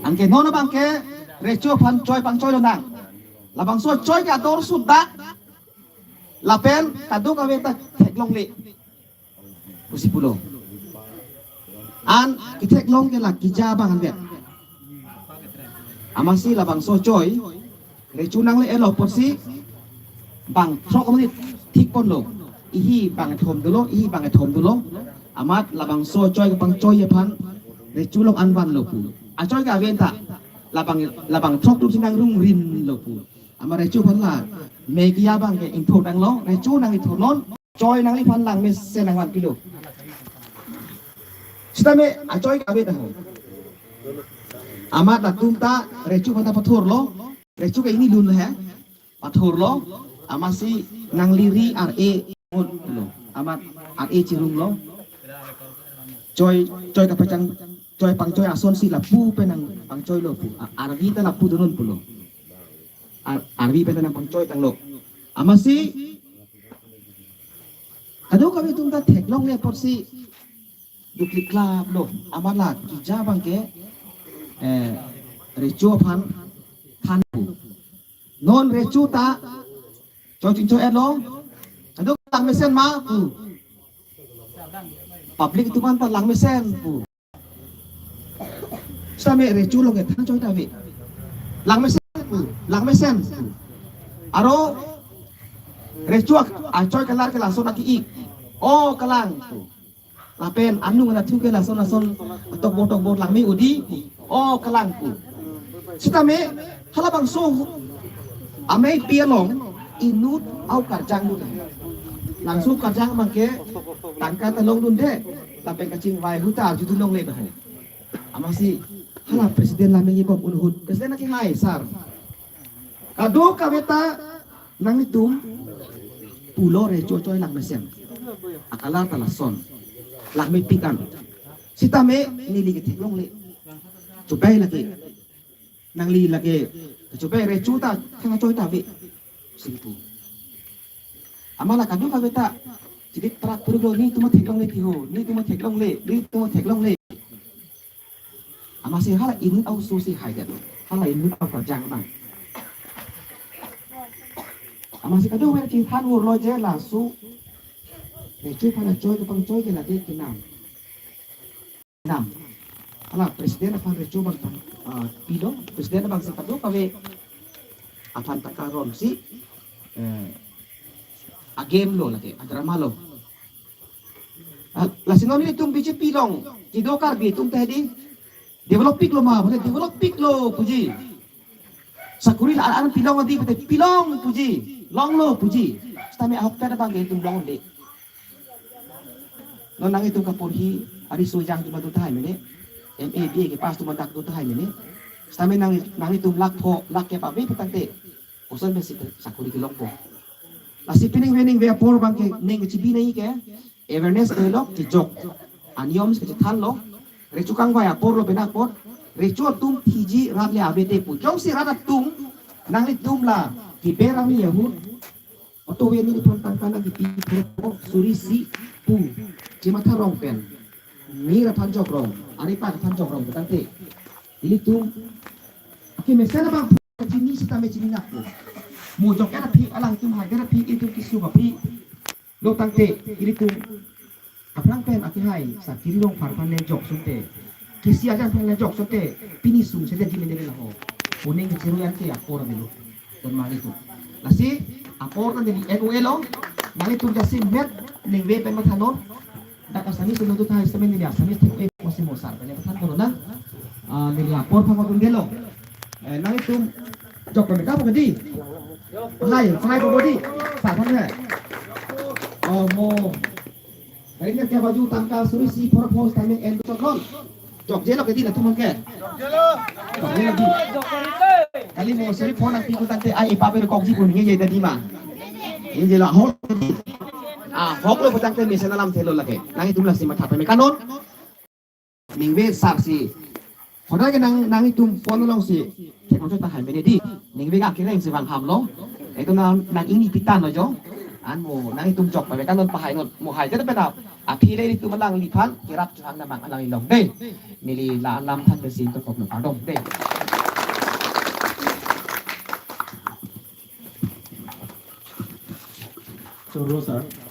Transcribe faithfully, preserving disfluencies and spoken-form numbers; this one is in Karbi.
Anke non abangke recho aphan choi pangchoi lonang. Labangso choi ke ador sudak. Lapen kadokave ta theklongle pusi pulo. An ketheklong ke la keja abang anvet. Amatsi labangso choi recho nangle-etlo apotsi bang throk amonit thik ponlo. Ihi bang kethom dolo, ihi bang kethom dolo. Amat labangso choi kepangchoi aphan recho along an vanlo pu. Achoi ke aven ta labang, labang throk atumsi nangrung rinlo pu. Amat recho aphan la media abangke ingthor tanglo, recho nang ingthor non, choi nangliphan langmesen nangvan pilo. Sitame achoi ke aven ta ho. Amat latum ta recho aphan ta pathorlo, recho ke ingni lun he, pathorlo, amatsi nangli ri ar-e lo, amat ar-e chirunglo. Choi, choi kapachang, choi pangchoi asonsi lapu pen nangpangchoilo pu. A-, arvi ta lapu donon pulo. Ar-, arvi pen nangpangchoi tanglo. Amatsi kadokave atum ta theklongle apotsi duklik klaplo. Amat la keja abangke, eh, recho aphan than pu. Non recho ta choi chingchoi-etlo. Kadokave langmesen ma pu. Public atum aphan ta langmesen pu. Sitame recho along ke than choi ta ave. Langmesen pu, langmesen pu. Aro recho ak-, achoi kalar ke lason aki-ik. O kalang pu. Lapen anung anatthu ke lason lason tokbo tokbo langme udi. O kalang pu. Sitame halabangso ameipi along inut au karjang lut. Labangso karjang abangke tangka ta longdunde. Lapen kachingvai ahut ta arjudun longle dah. Amatsi hala president lam nangji bom un ahut. President akehai sir. Kadokave ta nanglitum pulo recho choi langmesen. Akalar ta lason. Langmepik an. Sitame neli ke theklongle. Chobei lake. Nangli lake. Chobei recho ta thang choi ta ave. Pusi pu. Amat la kadokave ta. Chini trak purlo netum theklongle ti ho. Netum theklongle. Netum theklongle. Amatsi hala inut au aso si hai det. Hala inut au karjang abang. Amatsi kadokave chethan urlo je laso recho aphan choi kepangchoi ke lake kenam. Nam. Hala president aphan recho abang pang, ah, pilo, president abangsi kadokave aphan tangka ronsi, eh, a-game lo lake, a-drama lo. Ah, lasi non nelitum B J P along, kedo Karbi atum ta hedi, develop piklo ma, bole develop piklo puji. Sakuri la an pilong adi pute pilong puji, longlo puji. Sitame ahokpet abangke itum longde. Non nanglitum kaporhi ari sojang atum do tahai mene. M A, B A kepass atum dak do tahai mene. Sitame nang, nanglitum lakh pho, lakh kep ave pu tangte. Koson pensi sakuri kelongpo. Lasi pining veningve apor abangke ning kechibi nangji ke. Awareness kelo kejok. Aniyom si kachethanlo. Recho kangvai apor lo penap apot. Recho atum thiji rat le ave te pu. Jongsi rat atum nanglitum la kiber ami ahut. Oto ave neliphan tangka nangkipi puro suri isi pu. Chematha rong pen. Mir aphan jok rong. Aripak aphan jok rong pu tangte. Ilitum. Akemesen abang chini sitame chini nak pu. Mo jok era phi alangtum hai era phi itum keso aphi. Lo tangte ilitum aphrang pen akehai sakiri rong aphan le jok sunte. Kesi ajan aphan le jok sunte. Pini sung sede di mendele laho. Kuning kecil yang ke apor melu. Don mari tu. Lasi apor kan jadi N O A lo. Nanglitum jasemet ningve pen mathanon. Dak Assamese lo tu thai sitame neli Assamese thek eh masih mosar. Pen pathan kono na. Ah, neli apor pha matun gelo. Eh, nanglitum jok pen kapo kedi. Hai, hai po bodi. Sa thang hai. Oh, mo. Hari ini ke baju tangka suri isi poro pho sitame en chok non. Jokjelo kedi latum ke. Jokjelo di. Kali mo suri pho nangpi pu tangte ai ipa pe kokji pu ningje tadi ma. Ningje la hol. Ah, hok lo pu tangte mesen alam thelo lake. Nanglitum lasi matha peme kanon. Ningve sar si. Hodai ke nang, nanglitum phone alongsi. Thek chot tahai mene di. Ningve ke akereng si vang ham lo. Itum nang, nang ingni pitan lo jo. An mo nangtum jok pa kan non pahai non mo hai jat penap. Aphi le itum alangliphan kerap chuhang namang alanglilong dei. Neli la alam than besi to kok no kardom dei. Choro sir.